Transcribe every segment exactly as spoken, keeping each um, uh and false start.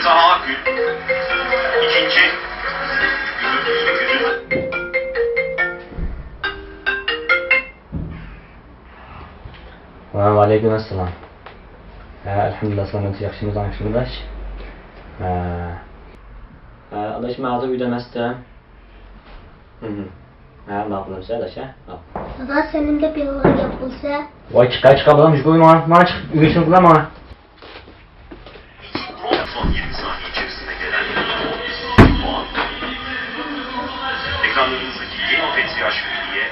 Saha gül. İkinci. Üzüldü. ۋەئەلەيكۇم ئەسسالام. ھە، ئەلھەمدۇلىللا، سالامەت، ياخشىمۇ، ياخشىمۇ ئاداش؟ ھە. ھە، ئاداش، مەن ھازىر ئۆيدە ئەمەستىم. ھە، ماقۇل ئەمىسە ئاداش، ھە؟ ماقۇل. دادا، سەن نېمە دەپ يالغان گەپ بولسا؟ ۋاي، چىق، چىق، بالام، مۇشۇ قويما، ماڭا چىق، ئۆيگە چىقىڭلار ماڭا. Son yirmi saniye içerisinde gelen puan. Ekranlarınızdaki yeni Pet Yaş Hediye.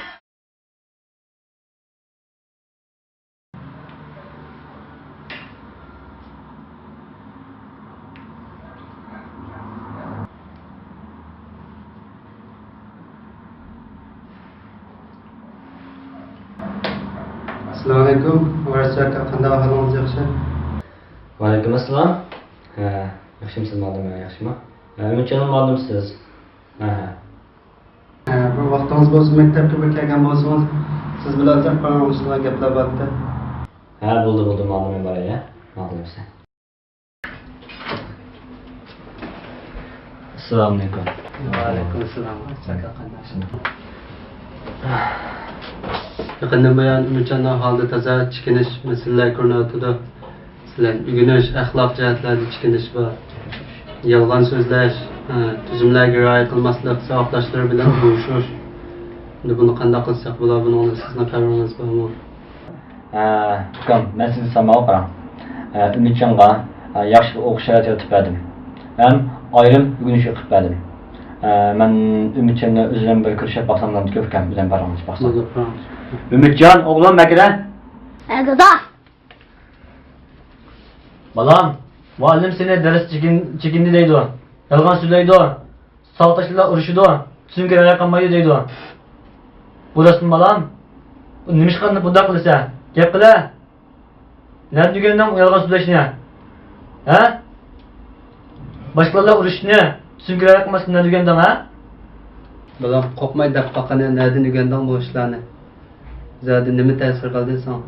ئەسسالامۇئەلەيكۇم. ۋارىس ئاكا، قانداق ئەھۋالىڭىز، ياخشى؟ ۋەئەلەيكۇم ئەسسالام. ھە، ياخشىمۇسىز، مۇئەللىم؟ ياخشىمۇ؟ ھە، ئۈمىدجانمۇ، مۇئەللىمسىز؟ ھە، ھە. ھە، بىر ۋاقتىڭىز بولسا، مەكتەپكە بىر كەلگەن بولسىڭىز، سىز بىلەن ئازراق پاراڭلىشىدىغان گەپلەر بار ئىدى. ھە، بولدى، بولدى، ماڭدىم، مەن باراي، ھە؟ ماڭدىم ئەمىسە. ئەسسالامۇئەلەيكۇم. ۋەئەلەيكۇم ئەسسالام. يېقىندىن بۇيان ئۈمىدجاننىڭ ھالىدا تازا چېكىنىش مەسىلىلەر كۆرۈنۈۋاتىدۇ. مەسىلەن، ئۆگىنىش، ئەخلاق جەھەتلەردە چېكىنىش بار. يالغان سۆزلەش، ھە، تۈزۈملەرگە رىئايە قىلماسلىق، ساۋاقداشلىرى بىلەن ئۇرۇشۇش. ئەمدى بۇنى قانداق قىلساق بولار؟ بۇنىڭدا سىزنىڭ خەۋىرىڭىز بارمۇ؟ ھە، ئۇكام، مەن سىزگە ساماۋ قاراڭ. ھە، ئۈمىدجانغا، ھە، ياخشى بىر ئوقۇش شارائىتى يارىتىپ بەردىم. ھەم ئايرىم ئۆگىنىش ھەققى بەردىم. ھە، مەن ئۈمىدجان بىلەن ئۆزۈم بىر كۆرۈشۈپ باقسام بولامدىكىن ئۇكام؟ ئۆزۈم بارغىنىچە باقسام. بولىدۇ، بارىمىز. ئۈمىدجان، ئوغلۇم، بەكرە. ھە، دادا. بالام، مۇئەللىم سېنى دەرس چېكىن-، چېكىندى دەيدۇ. يالغان سۆزلەيدۇ. ساۋاقداشلار ئۇرۇشىدۇ. تۈزۈمگە رىئايە قىلمايدۇ دەيدۇ. بۇ راستمۇ، بالام؟ نېمىشقا بۇنداق قىلىسەن؟ گەپ قىلە. نەدىن ئۆگەندىڭ يالغان سۆزلەشنى؟ ھە؟ باشقىلار بىلەن ئۇرۇشۇشنى، تۈزۈمگە رىئايە قىلماسلىقنى نەدىن ئۆگەندىڭ، ھە؟ بالام، قورقماي دەپ باققىنە، نەدىن ئۆگەندىڭ بۇ ئىشلارنى؟ زادى نېمە تەسىر قىلدى ساڭا؟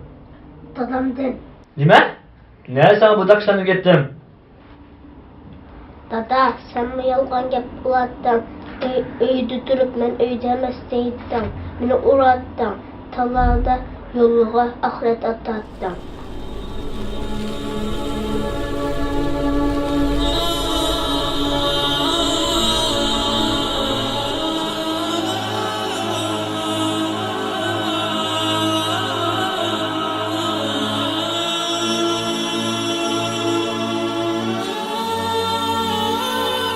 دادامدىن. نېمە؟ نەدە ساڭا بۇنداق ئىشلارنى ئۆگەتتىم؟ دادا، سەنمۇ يالغان گەپ قىلاتتىڭ. ئۆي، ئۆيدە تۇرۇپ مەن ئۆيدە ئەمەس دەيتتىڭ. مېنى ئۇراتتىڭ. تالادا يولغا ئاخىرەت ئاتاتتىڭ.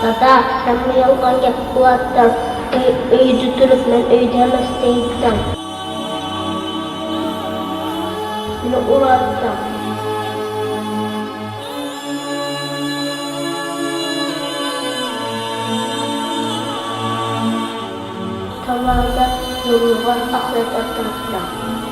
دادا، سەنمۇ يالغان گەپ قىلاتتىڭ. ئۆي، ئۆيدە تۇرۇپ مەن ئۆيدە ئەمەس دەيتتىڭ. مېنى ئۇراتتىڭ. تالادا يولغا ئاخىرەت ئاتاتتىڭ.